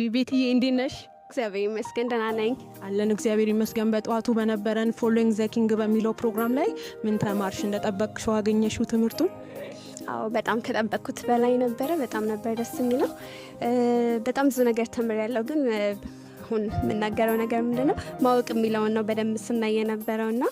ቤትዬ፣ እንዴት ነሽ? እግዚአብሔር ይመስገን፣ ደህና ነኝ። አለን፣ እግዚአብሔር ይመስገን። በጠዋቱ በነበረን Following the King በሚለው ፕሮግራም ላይ ምን ተማርሽ? እንደጠበቅሽው አገኘሽው ትምህርቱን? አዎ፣ በጣም ከጠበቅኩት በላይ ነበረ። በጣም ነበር ደስ የሚለው። በጣም ብዙ ነገር ተምሬያለሁ። ግን አሁን የምናገረው ነገር ምንድን ነው? ማወቅ የሚለውን ነው በደንብ ስናይ የነበረው። እና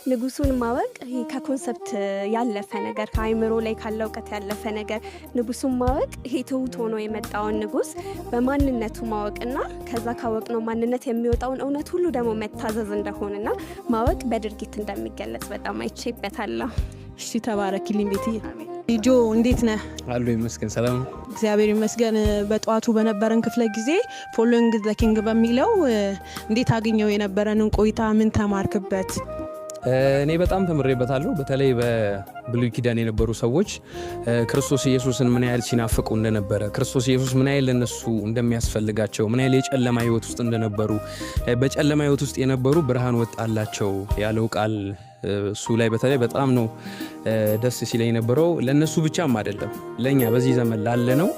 ንጉሱን ማወቅ ይሄ ከ concept ያለፈ ነገር፣ ከአይምሮ ላይ ካለ እውቀት ያለፈ ነገር፣ ንጉሱን ማወቅ ይሄ ትሁት ሆኖ የመጣውን ንጉስ በማንነቱ ማወቅና ከዛ ካወቅነው ማንነት የሚወጣውን እውነት ሁሉ ደግሞ መታዘዝ እንደሆነና ማወቅ በድርጊት እንደሚገለጽ በጣም አይቼበታለሁ። እሺ፣ ተባረኪልኝ ቤትዬ። ጆ፣ እንዴት ነህ? አሉ፣ ይመስገን፣ ሰላም ነው። እግዚአብሔር ይመስገን። በጠዋቱ በነበረን ክፍለ ጊዜ Following the King በሚለው እንዴት አገኘው የነበረንን ቆይታ? ምን ተማርክበት? እኔ በጣም ተምሬበታለሁ። በተለይ በብሉይ ኪዳን የነበሩ ሰዎች ክርስቶስ ኢየሱስን ምን ያህል ሲናፍቁ እንደነበረ፣ ክርስቶስ ኢየሱስ ምን ያህል ለነሱ እንደሚያስፈልጋቸው፣ ምን ያህል የጨለማ ሕይወት ውስጥ እንደነበሩ፣ በጨለማ ሕይወት ውስጥ የነበሩ ብርሃን ወጣላቸው ያለው ቃል እሱ ላይ በተለይ በጣም ነው ደስ ሲለኝ የነበረው። ለእነሱ ብቻም አይደለም፣ ለእኛ በዚህ ዘመን ላለነው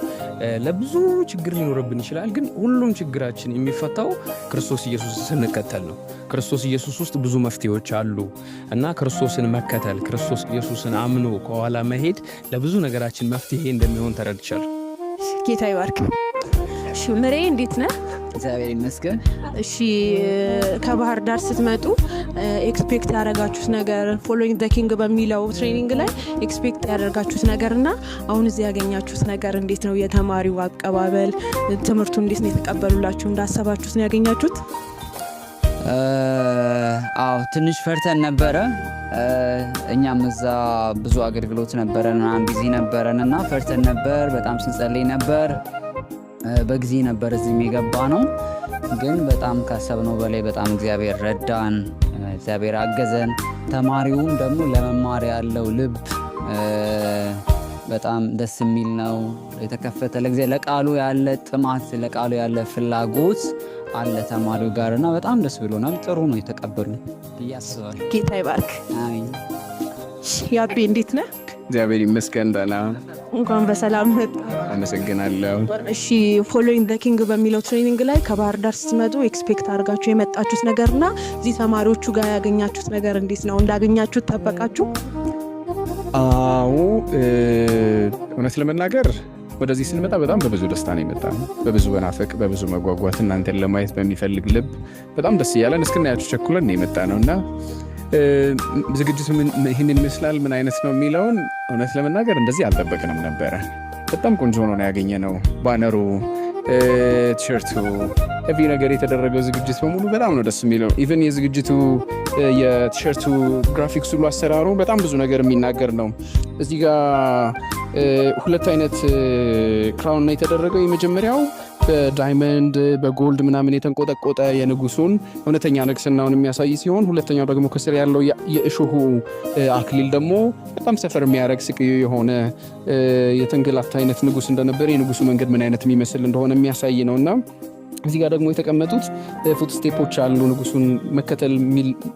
ለብዙ ችግር ሊኖርብን ይችላል። ግን ሁሉም ችግራችን የሚፈታው ክርስቶስ ኢየሱስ ስንከተል ነው። ክርስቶስ ኢየሱስ ውስጥ ብዙ መፍትሄዎች አሉ እና ክርስቶስን መከተል፣ ክርስቶስ ኢየሱስን አምኖ ከኋላ መሄድ ለብዙ ነገራችን መፍትሄ እንደሚሆን ተረድቻለሁ። ጌታ ይባርክ። እሺ ምሬ፣ እንዴት ነህ? እግዚአብሔር ይመስገን። እሺ፣ ከባህር ዳር ስትመጡ expect ያደረጋችሁት ነገር፣ Following the King በሚለው training ላይ expect ያደረጋችሁት ነገር እና አሁን እዚህ ያገኛችሁት ነገር እንዴት ነው? የተማሪው አቀባበል፣ ትምህርቱ እንዴት ነው የተቀበሉላችሁ? እንዳሰባችሁት ነው ያገኛችሁት? አዎ፣ ትንሽ ፈርተን ነበረ። እኛም እዛ ብዙ አገልግሎት ነበረን ምናምን፣ busy ነበረን እና ፈርተን ነበር። በጣም ስንጸልይ ነበር። በጊዜ ነበር እዚህ የገባነው። ግን በጣም ካሰብነው በላይ በጣም እግዚአብሔር ረዳን፣ እግዚአብሔር አገዘን። ተማሪውም ደግሞ ለመማር ያለው ልብ በጣም ደስ የሚል ነው። የተከፈተ ለጊዜ ለቃሉ ያለ ጥማት፣ ለቃሉ ያለ ፍላጎት አለ ተማሪው ጋር እና በጣም ደስ ብሎናል። ጥሩ ነው የተቀበሉን ብዬ አስባለሁ። ጌታ ይባርክ። አሜን። ያቤ፣ እንዴት ነህ? እግዚአብሔር ይመስገን፣ ደህና። እንኳን በሰላም መጣህ። አመሰግናለሁ። እሺ፣ Following the King በሚለው training ላይ ከባህር ዳር ስትመጡ expect አድርጋችሁ የመጣችሁት ነገርና እዚህ ተማሪዎቹ ጋር ያገኛችሁት ነገር እንዴት ነው? እንዳገኛችሁት ጠበቃችሁ? አዎ፣ እውነት ለመናገር ወደዚህ ስንመጣ በጣም በብዙ ደስታ ነው የመጣነው። በብዙ መናፈቅ፣ በብዙ መጓጓት፣ እናንተን ለማየት በሚፈልግ ልብ፣ በጣም ደስ እያለን፣ እስክናያችሁ ቸኩለን ነው የመጣነው። እና ዝግጅቱ ይህንን ይመስላል፣ ምን አይነት ነው የሚለውን እውነት ለመናገር እንደዚህ አልጠበቅንም ነበረ። በጣም ቆንጆ ሆኖ ነው ያገኘነው። Banner ኡ፣ ቲሸርቱ፣ every ነገር፣ የተደረገው ዝግጅት በሙሉ በጣም ነው ደስ የሚለው። Even የዝግጅቱ የቲሸርቱ ግራፊክስ ሁሉ፣ አሰራሩ በጣም ብዙ ነገር የሚናገር ነው። እዚህ ጋር ሁለት አይነት crown ነው የተደረገው። የመጀመሪያው በ diamond፣ በ gold ምናምን የተንቆጠቆጠ የንጉሱን እውነተኛ ንግስናውን የሚያሳይ ሲሆን፣ ሁለተኛው ደግሞ ከስር ያለው የእሾሁ አክሊል ደግሞ በጣም suffer የሚያደርግ፣ ስቅዩ የሆነ፣ የተንገላታ አይነት ንጉስ እንደነበረ፣ የንጉሱ መንገድ ምን አይነት የሚመስል እንደሆነ የሚያሳይ ነው። እና እዚህ ጋር ደግሞ የተቀመጡት footstep ኦች አሉ፣ ንጉሱን መከተል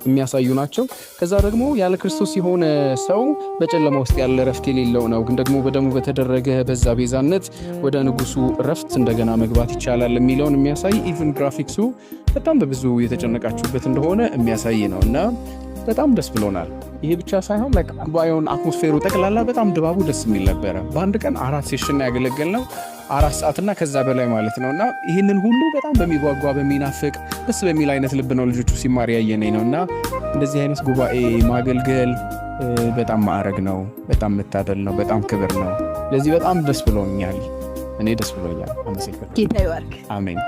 የሚያሳዩ ናቸው። ከዛ ደግሞ ያለ ክርስቶስ የሆነ ሰው በጨለማ ውስጥ ያለ፣ ረፍት የሌለው ነው፣ ግን ደግሞ በደሙ በተደረገ በዛ ቤዛነት ወደ ንጉሱ ረፍት እንደገና መግባት ይቻላል የሚለውን የሚያሳይ፣ even graphics ኡ በጣም በብዙ የተጨነቃችሁበት እንደሆነ የሚያሳይ ነው እና በጣም ደስ ብሎናል። ይሄ ብቻ ሳይሆን ጉባኤውን atmosphere ኡ ጠቅላላ በጣም ድባቡ ደስ የሚል ነበረ። በአንድ ቀን አራት session ያገለገልነው፣ 4 ሰዓትና ከዛ በላይ ማለት ነው። እና ይህንን ሁሉ በጣም በሚጓጓ፣ በሚናፍቅ፣ ደስ በሚል አይነት ልብ ነው ልጆቹ ሲማር ያየነኝ ነው። እና እንደዚህ አይነት ጉባኤ ማገልገል በጣም ማዕረግ ነው፣ በጣም መታደል ነው፣ በጣም ክብር ነው። ለዚህ በጣም ደስ ብሎኛል። እኔ ደስ ብሎኛል። አመሰግናለሁ። ጌታ ይባርክ። አሜን።